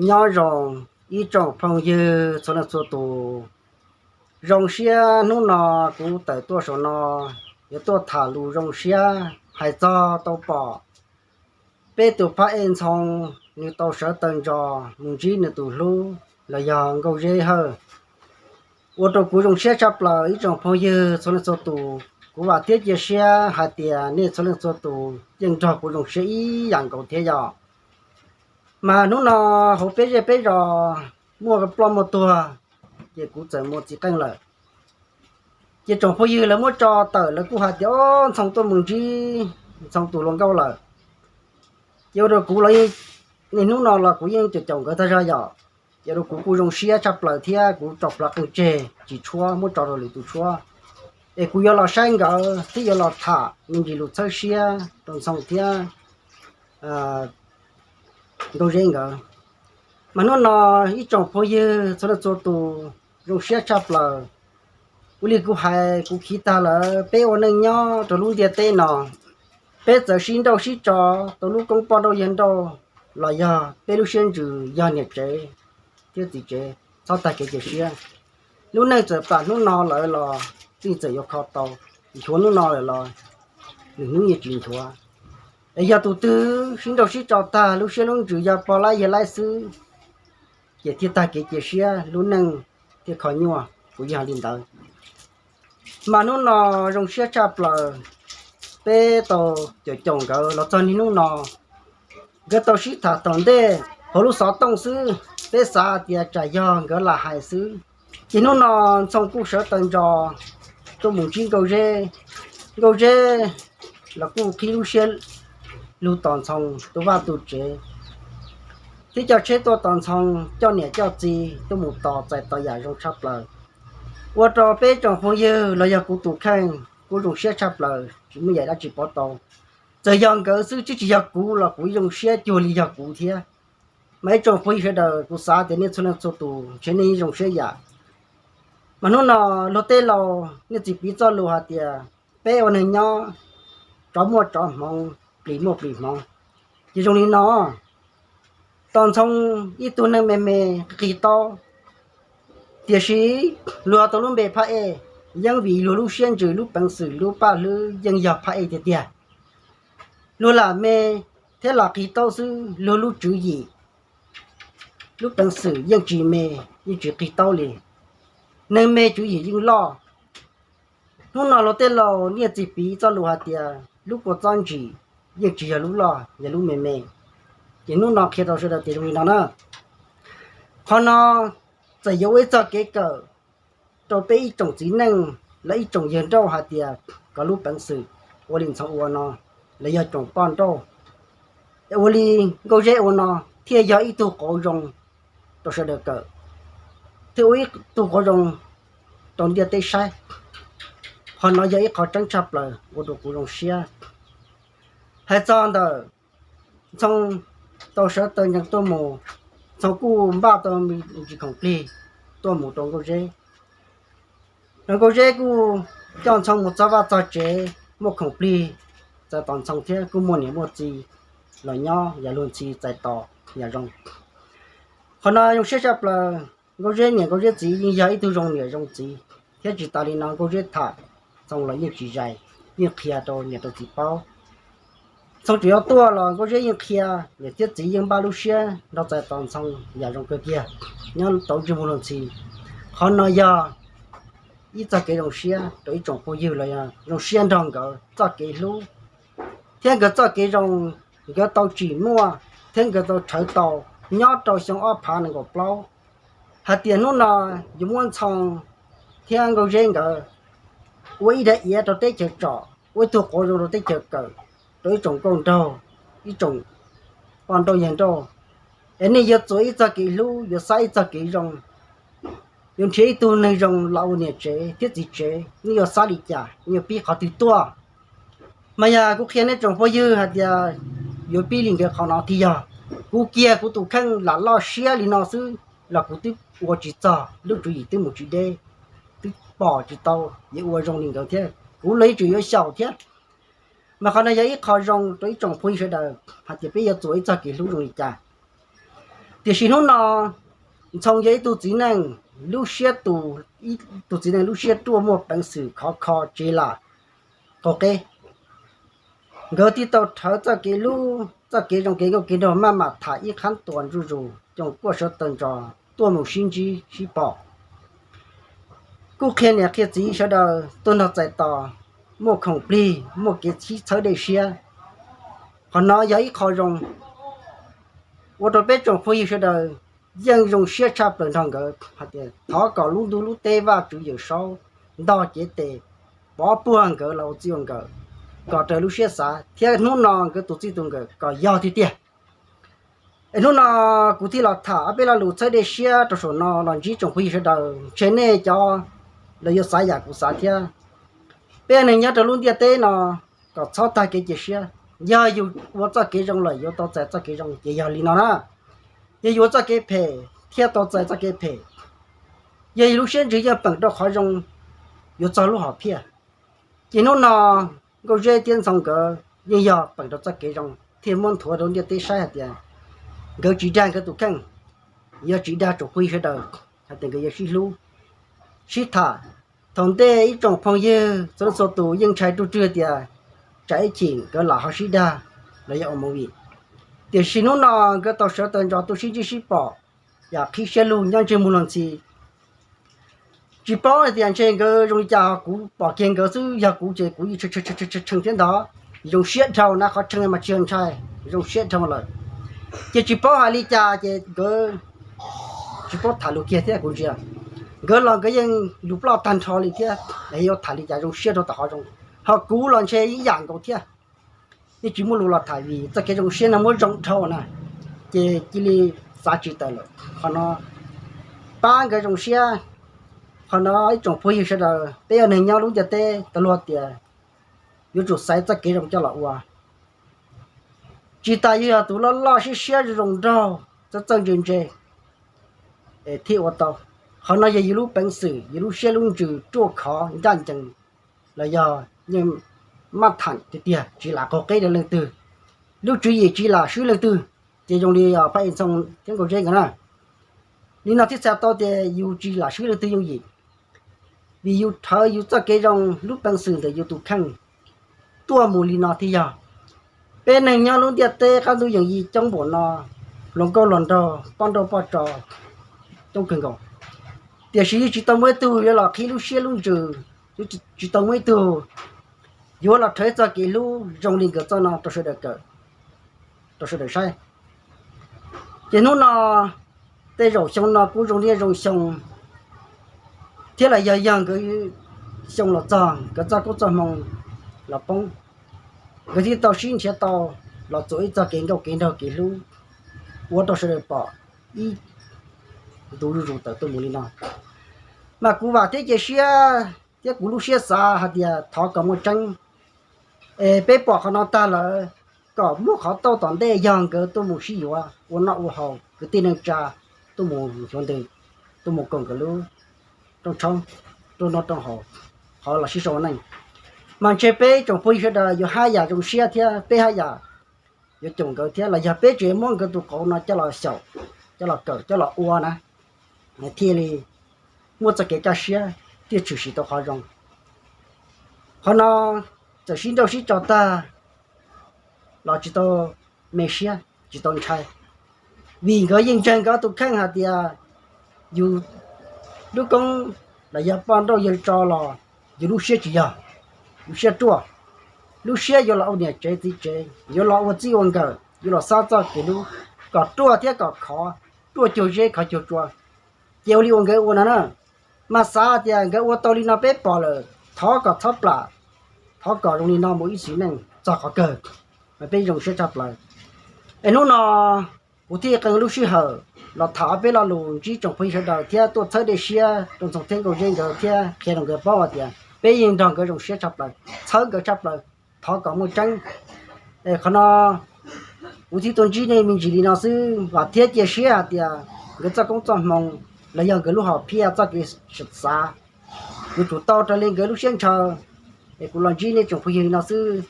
Nyob zoo ib tsoom phooj ywg txhua leej txhua tus. Zoo siab hnub no kuv tawm tuaj saum no yuav tuaj tham lus zoo siab hais txog tau pom peb tus phab ej Ntxhoo, nws tau sawv taw ntso mus ntsib nws tus hlub los yog Nkauj Zeb Hawj, ua rau kuv zoo siab tshaj plaws ib tsoom phooj ywg txhua leej txhua tus. Kuv vam thiab cia siab hais tias nej txhua leej txhua tus yeej nrog kuv zoo siab ib yam nkaus thiab yom. Mas hnub no hauv peb zej peb zos muaj ploj muaj tuag, ces kuv txawm mus txiv qeej lawm. Ces tsoom phooj ywg lawv muab tso tawm lawv kuj hais tias, o, Ntxhoo tuaj mus ntsib Ntxhoo tus hluas nkauj lawm. Ces ua rau kuv los, niaj hnub no los kuv yeej caum caum nkawd tag zog yom. Ces ua rau kuv kuj zoo siab tshaj plaws thiab kuv tso plhuav qeej tseg tsis tshuab muab tso rau lwm tus tshuab. Es kuv yuav los saib nkawd thiab yuav los tham me ntsis lus txhawb siab rau Ntxhoo thiab Nkauj Zeb nkawd. Mas hnub no ib tsoom phooj ywg txhua leej txhua tus, zoo siab tshaj plaws. Ua li kuv hais kuv khiv tag lawm, peb ua neej nyob rau lub ntiaj teb no, peb txawm sib nrauj sib tso tau lub koob poj nrauj yawg nrauj los yog peb lub siab ntsws yog niam tsev thiab txiv tsev, txhob tag kev cia siab. Lub neej txawm plam hnub no lawm los txij txawm yuav kho tau, nchuav hnub no lawm los lwm hnub yeej tsis nchuav. Es yog tus twg sib nrauj sib tso tag lub siab lub ntsws yog pog laib yawg laib xwb, ces thiaj tag kev cia siab, lub neej thiaj kho nyuaj, kuv yeej hais li ntawd. Mas hnub no zoo siab tshaj plaws, peb tau caum caum nkawd los txog niaj hnub no. Nkawd tau sib tham tom ntej hauv lub xov tooj xwb, peb xav tias tsam yog nkawd lam hais xwb. Ces hnub no Ntxhoo kuj sawv taw ntso tuaj mus ntsib Nkauj Zeb. Nkauj Zeb los kuj qhib lub siab lug tos Ntxhoo tu vaj tu tsev, thiab coj tsheb tuaj tos Ntxhoo, coj niam coj txiv tuaj mus tos txais tos yam zoo tshaj plaws. Ua rau peb tsoom phooj ywg los yog kuv tus kheej kuj zoo siab tshaj plaws, tsis muaj yam dab tsi pov tau. Txawm yog nkawd xwb, tsis tsis yog kuv los kuv zoo siab cuag li yog kuv thiab. Mas ib tsoom phooj ywg sawv daws, kuv xav tias nej txhua leej txhua tus ntshe nej zoo siab yam. Mas hnub no luag tej laus niaj txiv piv txoj lus hais tias, peb ua neeg nyob, tsov muaj tsov hmoov, plis muaj plis hmoov. Ces zoo li no, tos Ntxhoo ib tug neeg me me qig taub, tiam sis luag tau lub npe phab ej, yeej vim luag lub siab ntsws lub peev xwm lub paj hlwb yeej yog phab ej tiag tiag. Luag lam me thiab lam qig taub xwb, luag lub tswv yim, lub peev xwm yeej tsis me, yeej tsis qig taub li. Neeg me tswv yim yeej loj. Hnub no luag tej laus niaj txiv piv txoj lus hais tias lub kua txob ntsim yeej tsis yog lub loj, yog lub me me. Ces hnub no qhia rau sawv daws tias zoo li no na. Qhov no txawm yuav ua ib txog kev kawm rau peb ib tsoom txiv neej los ib tsoom yawg nrauj hais tias kom lub peev xwm ua li Ntxhoo ua no, los yog tsoom poj nrauj ua li Nkauj Zeb ua no thiaj yog ib tug qauv zoo rau sawv daws kawm, thiaj ua ib tug qauv zoo rau ntiaj teb saib. Qhov no yog ib qho tseeb tshaj plaws ua rau kuv zoo siab. Hais txog ntawm Ntxhoo tau sawv taw ncees tuaj mus, Ntxhoo kuj npaj tau me ntsis khoom plig tuaj mus rau Nkauj Zeb. Los Nkauj Zeb kuj coj Ntxhoo mus txog vaj txog tsev, muaj khoom plig txais tos Ntxhoo thiab kuj muaj niam muaj txiv los nyob yam luag ntxhi txais tos yam zoo. Qhov no zoo siab tshaj plaws. Nkauj Zeb niam Nkauj Zeb txiv yeej yog ib tug zoo niam zoo txiv, thiab tsis tas li no Nkauj Zeb tham Ntxhoo los yeej tsis zais, yeej qhia rau niam rau txiv paub. Ntxhoo tseem yuav tuaj los Nkauj Zeb yeej qhia, niam thiab txiv yeej npaj lub siab nrog txais tos Ntxhoo yam zoo kawg kiag, nyob tau ntsej muag luag ntxhi. Qhov no yog ib txoj kev zoo siab rau ib tsoom phooj ywg los yog zoo siab nrog nkawd txoj kev hlub, thiab nkawd txoj kev zoo, nkawd tau tsim muaj thiab nkawd tau rhawv tau nyob rau xyoo ob phav nees nkaum plaub, hais tias hnub no yuav muab Ntxhoo thiab Nkauj Zeb nkawd ua ib daim iav rau teb chaws tsom, ua ib tug qauv zoo rau teb chaws kawm, rau ib tsoom nkauj nraug, ib tsoom poj nrauj yawg nrauj. Es nej yuav txuas ib txoj kev hlub, yuav xab ib txoj kev zoo, yuav nrhiav ib tug neeg zoo los ua niam tsev thiab txiv tsev, nej yuav xab li cas, nej yuav pib qhov twg tuaj? Mas yog kuv qhia nej tsoom phooj ywg hais tias yuav pib li nkawd qhov no thiaj yog. Kuv kiag kuv tus kheej lam loj siab li no xwb los kuv twb ua tsis txog, lub tswv yim twb mus tsis deb, twb pom tsis tau yuav ua zoo li nkawd thiab, kuv los yeej tseem yuav xyaum thiab. Mas qhov no yog ib qho zoo rau ib tsoom phooj ywg sawv daws hais tias peb yuav txuas ib txoj kev hlub zoo li cas. Tiam sis hnub no Ntxhoo yog ib tug txiv neej lub siab, ib tug txiv neej lub siab ruaj muaj peev xwm khov kho tsev lam qaum qeb. Nkawd thiaj tau rhawv txoj kev hlub, txoj kev zoo, kev nkauj kev nraug, maj mam tham ib qhab tuas ntsuj zus, coom kuaj sawv taws ntsos tuaj mus sib ntsib sib pom. Kuj qhia niam qhia txiv sawv daws tuaj nrog txais tos, muaj khoom plig, muaj kev sib txhawb dej siab. Qhov no yog ib qho zoo ua rau peb tsoom phooj ywg sawv daws yeej zoo siab tshaj plaws nrog nkawd hais tias thov kom lub ntuj lub teb, Vajtswv Yawm Saub ntog cev tes pov puag nkawd los ua txij ua nkawm, kom raws lub siab xav thiab hnub no nkawd tus txij tus nkawm kom yog tiag tiag. Es hnub no kuv thiaj los tham ob peb lo lus txhawb dej siab rau saum no los ntsib tsoom phooj ywg sawv daws, ntshe nej cov los yuav xav yam kuv xav thiab. Peb neeg nyob rau lub ntiaj teb no kom txhob tag kev cia siab. Yog yus ua txoj kev zoo lawm yuav tau txais txoj kev zoo ces yog li no na. Yog yus ua txoj kev phem thiaj tau txais txoj kev phem. Yog yus lub siab ntsws yeej peem rau qhov zoo, yuav txog lub hom phiaj. Ces hnub no Nkauj Zeb thiab Ntxhoo nkawd yeej yog peem rau txoj kev zoo thiaj muab nthuav rau ntiaj teb saib hais tias nkawd tsis dag nkawd tus kheej, yog tsis dag tsoom phooj ywg sawv daws hais tias nkawd yuav sib hlub sib tham. Thaum ntej ib tsoom phooj ywg txhua leej txhua tus yeej ntshai ruj rwg tias tsam ib chim nkawd lam ho sib dag los yog ua movie. Tiam sis hnub no nkawd tau sawv taws ntsos tuaj sib ntsib sib pom, yam qhib siab lug nyob ntsej muag luag ntxhi. Tsis paub hais tias ntshe nkawd zoo li cas, kuv pom kiag nkawd xwb, yog kuv ces kuv yeej tshee thiab ntag. Zoo siab dhau na, qhov tshee mas tsis yog ntshai, zoo siab dhau lawm. Ces tsis paub hais li cas ces nkawd tsis paub tham lus kiag thiab kuv ntsia. Nkawd los nkawd yeej lus ploj tag nrho li thiab, yuav tham li cas zoo siab dhau tom qhov zoo. Ho kuv los ntshe ib yam nkaus thiab, yeej tsis muaj lus los tham vim txoj kev zoo siab no muab zoo dhau na, ces cia li xav tsis tawm lawm. Qhov no pab nkawd zoo siab. Qhov no ib tsoom phooj ywg sawv daws, peb yog neeg nyob lub ntiaj teb tau luag tias yuav tsum xaiv txoj kev zoo coj los ua. Tsis tas yus yog tus loj loj siab siab zoo zoo nraug, txawj txawj ntse ntse thiaj ua tau. Qhov no yog yus lub peev xwm, yus lub siab lub ntsws ruaj khov ncaj ncees, los yog yeej maj tham tiag tiag, tsis lam qaug qeb rau leej twg, lub tswv yim tsis lam swb leej twg. Ces zoo li Phaj Ntxhoo thiab Nkauj Zeb nkawd na, li no thiaj txhais tau tias yus tsis lam swb leej twg yooj yim, vim yus rhawv yus txoj kev zoo, lub peev xwm ntawm yus tus kheej tuaj mus li no thiaj yog. Peb neeg nyob lub ntiaj teb qab ntuj yeem yim coob npaum no, hluas nkauj hluas nraug, poj nrauj poj tso coob kawg nkaus, tiam sis yeej tsis tau muaj ib tug yuav los qhib lub siab lub ntsws, tsis tau muaj ib tug yuav los rhawv txoj kev hlub zoo li nkawd txoj no rau sawv daws kawm, rau sawv daws saib. Ces hnub no, tej zaum xyoo no kuj zoo li zoo xyoo thiab los yog yog nkawd xyoo los txog nkawd txoj koob txoj hmoo los poob, nkawd thiaj tau sib nrhiav tau los txuas ib txoj kev nkauj kev nraug kev hlub ua rau sawv daws pom ib ntu zuj zus tawm tuaj mus li no. Mas kuv vam thiab cia siab thiab kuv lub siab xav hais tias thov kom muaj tseeb. Es peb pom qhov no tag lawm, kom muaj qhov tauj tom ntej yog nkawd tuaj mus sib yuav ua noj ua haus, kwv tij neej tsa tuaj mus xyuas ntws, tuaj mus koom nkawd lub rooj tshoob, rooj noj rooj haus, qhov los sib sau ua neej. Mas ntshe peb tsoom phooj ywg sawv daws yuav haj yam zoo siab thiab peb haj yam yuav caum nkawd thiab, los yog peb tseem muab nkawd tus qauv no coj los xyaum, coj los kawm, coj los ua na, thiaj li muaj txoj kev kaj siab, thiaj tshwm sim tau qhov zoo. Qhov no txawm sib nrauj sib tso tag los tsis tau me siab, tsis tau ntshai, vim nkawd yeej ntseeg nkawd tus kheej hais tias yus lub koob los yog poj nrauj yawg tso los yus lub siab tsis yog, lub siab ruaj, lub siab yuav los ua niam tsev txiv tsev, yuav los ua txij ua nkawm, yuav los xab txoj kev hlub kom ruaj thiab kom khov, ruaj cuag zeb khov cuag tsua. Ces ua li uas nkawd ua no na, mas xav tias nkawd ua tau li no peb pom lawm, thov kom txhob plam, thov kom zoo li no mus ib sim neej txog qhov kawg, mas peb zoo siab tshaj plaws. Es hnub no kuv thiaj qee lub sij hawm los tham ob peb lo lus ntsib tsoom phooj ywg sawv daws thiab tuaj txhawb dej siab rau Ntxhoo thiab Nkauj Zeb nkawd thiab qhia rau nkawd paub hais tias peb yeej nrog nkawd zoo siab tshaj plaws, txhawb nkawd tshaj plaws, thov kom muaj tseeb. Es qhov no kuv thiaj tuaj ntsib nej me ntsis li no xwb, vam thiab cia siab hais tias nkawd txoj koob txoj hmoo los yog nkawd lub hom phiaj txoj kev xav yuav tsum tau raws li nkawd lub siab ntshaw. Es kuv los ntsib nej tsoom phooj ywg li no xwb,